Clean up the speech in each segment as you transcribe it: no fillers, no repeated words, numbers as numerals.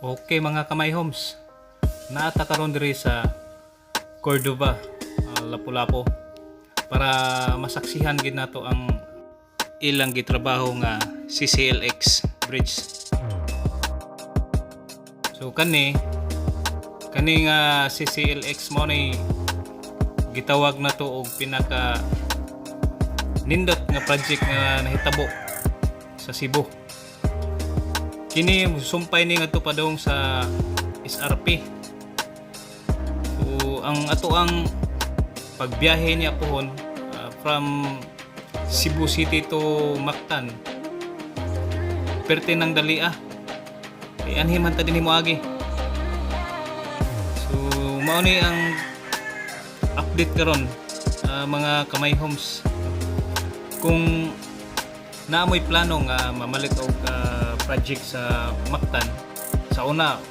Okay, mga kamay homes. Naa ta karon diri sa Cordova, Lapu-Lapu para masaksihan gid nato ang ilang gitrabaho nga CCLX bridge. So kani kani nga CCLX mo ni gitawag na to og pinaka nindot nga project nga nahitabo sa Cebu. Kini sumpay ni ngadto padung sa SRP. So ang ato ang pagbiyahe niya pohon from Cebu City to Mactan. Perte ng dali ah. Kay anhi man ta dinhi moagi. So mao ni ang update karon, mga kamay homes. Kung naa mo'y plano nga mamalit og project sa Mactan sa una,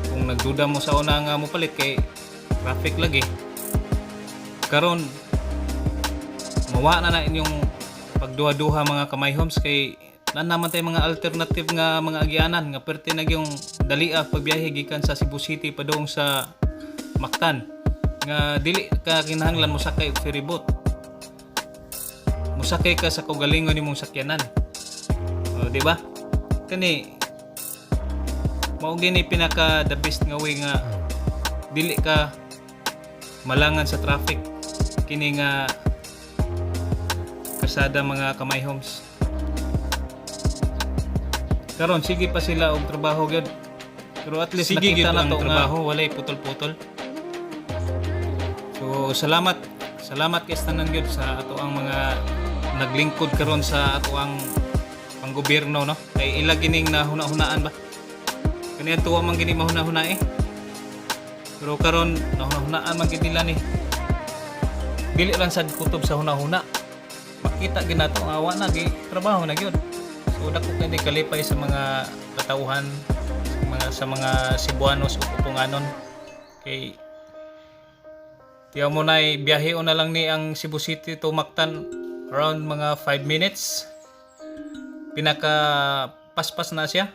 kung nagduda mo sa una nga mopalit kay traffic lagi, karon mawa na na inyong pagduha-duha, mga kamay homes, kay naa naman tay mga alternative nga mga agianan nga perte na yung dalia pagbiyahe gikan sa Cebu City padung sa Mactan nga dili ka kinahanglan mosakay og ferry boat, mosakay ka sa kaugalingon nimong sakyanan. O, di ba? Kani mao gini pinaka the best nga way nga dili ka malangan sa traffic, kini nga kasada, mga kamay homes. Karon sige pa sila og trabaho gyud, pero at least Sige nakita gyud na ang to nga trabaho, walay putol-putol. So salamat, salamat kay tanan gyud sa ato ang mga naglingkod karon sa ato ang panggobyerno, no, kay ila gining nahuna-hunaan ba. Kani tuwa man gini mahuna-huna eh. Pero karon nahuna-hunaan man gid nila ni. Dili lang sad kutob sa huna-huna. Makita gid nato nga wa na gi trabaho na gyud. So dako kay kalipay sa mga katawhan, sa mga Cebuanos ug Uponganon kay tiyaw mo na biyahe na lang ni ang Cebu City to Mactan around mga 5 minutes. Pinaka paspas na siya.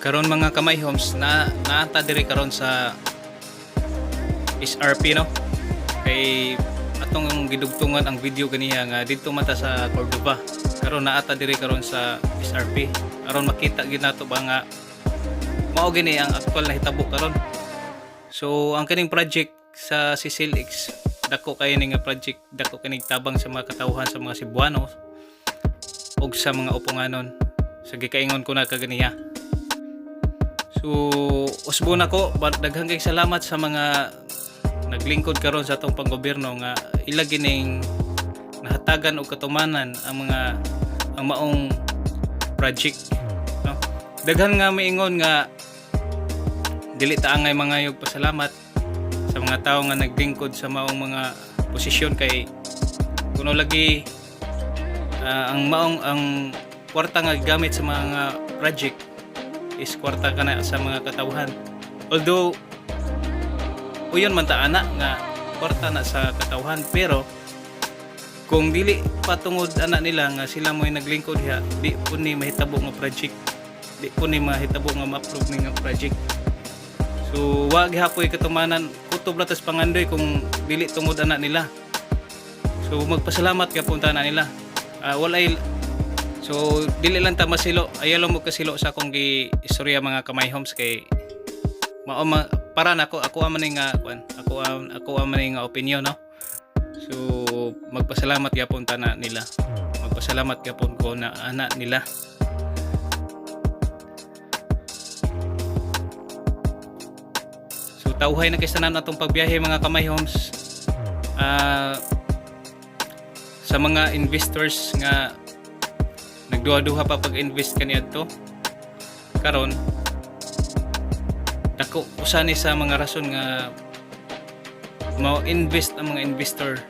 Karon, mga kamay homes, na naa ta diri karon sa SRP, no, kay atong gidugtungan ang video ganiha nga didto man ta sa Cordova. Karon naa ta diri karon sa SRP aron makita gid nato ba nga mao gini ang aktual na hitabo karon. So ang kining project sa CCLX, dako kay ni nga project, dako kining tabang sa mga katawhan, sa mga Cebuano ug sa mga Uponganon sa gikaingon ko na kaganiha. So, usbo na ko, daghang kay salamat sa mga naglingkod karon sa atong panggobyerno nga ila gining nahatagan og katumanan ang maong project, no? Daghan nga miingon nga dili ta angay mangayog pasalamat sa mga tawo nga naglingkod sa maong mga posisyon kay kuno lagi ang maong ang kwarta nga gamit sa mga project is kwarta kana sa mga katawhan. Although uyon man ta ana nga kwarta na sa katawhan, pero kung dili patungod ana nila nga sila mo'y naglingkod diha, di po ni mahitabo nga project, di po ni mahitabo nga ma-approve ni nga project. So wa gihapoy katumanan, kutob ra tas pangandoy kung dili tungod ana nila. So magpasalamat ka punta na nila. Walay. So dili lang ta masilo, ayaw lang mo kasilo sa akong gi istorya, mga kamay homes, kay mao para nako, ako man ni nga kuan, ako man ni nga opinion, no. So magpasalamat gyapon ta na nila. Magpasalamat gyapon ko na ana nila. So tawhay na kay tanan atong pagbiyahe, mga kamay homes. Sa mga investors nga nagduha-duha pa pag-invest kaniadto karon, dako usa ni sa mga rason nga mo-invest ang mga investor,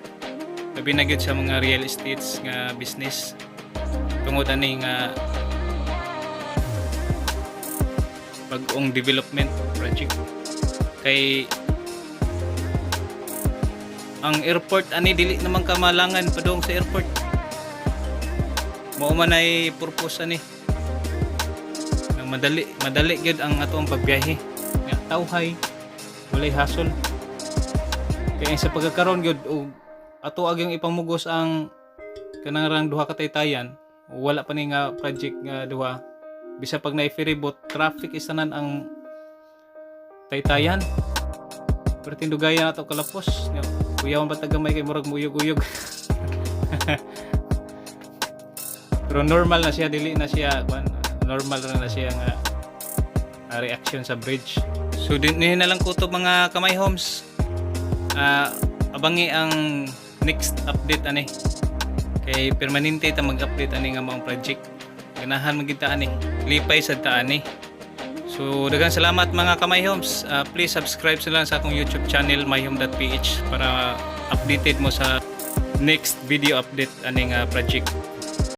labi na gyud sa mga real estates nga business, tungod ani nga bag-ong development project, kay ang airport ani dili naman kamalangan padung sa airport. Mao man ay purpose ani nga madali madali gyud ang atong pagbiyahe nga tawhay, walay hassle. Kaya sa pagkakaroon gyud og ato agyang ipamugos ang kanang rang duha ka taytayan, wala pa ni nga project nga duha, bisa pag na ferryboat, traffic is tanan ang taytayan. Pero tindugayan nato kalapos. Kuyawan ba tagamay kay murag muyog-uyog. Pero normal na siya, dili na siya kuan, normal ra na siya nga reaction sa bridge. So din na lang ko to, mga kamay homes. Abangi ang next update ani. Kay permanente ta mag-update ani nga maong project. Ganahan man kita ani. Lipay sad ta ani. So daghang salamat, mga kamay homes. Please subscribe sa lang sa akong YouTube channel, myhome.ph, para updated mo sa next video update ani nga project.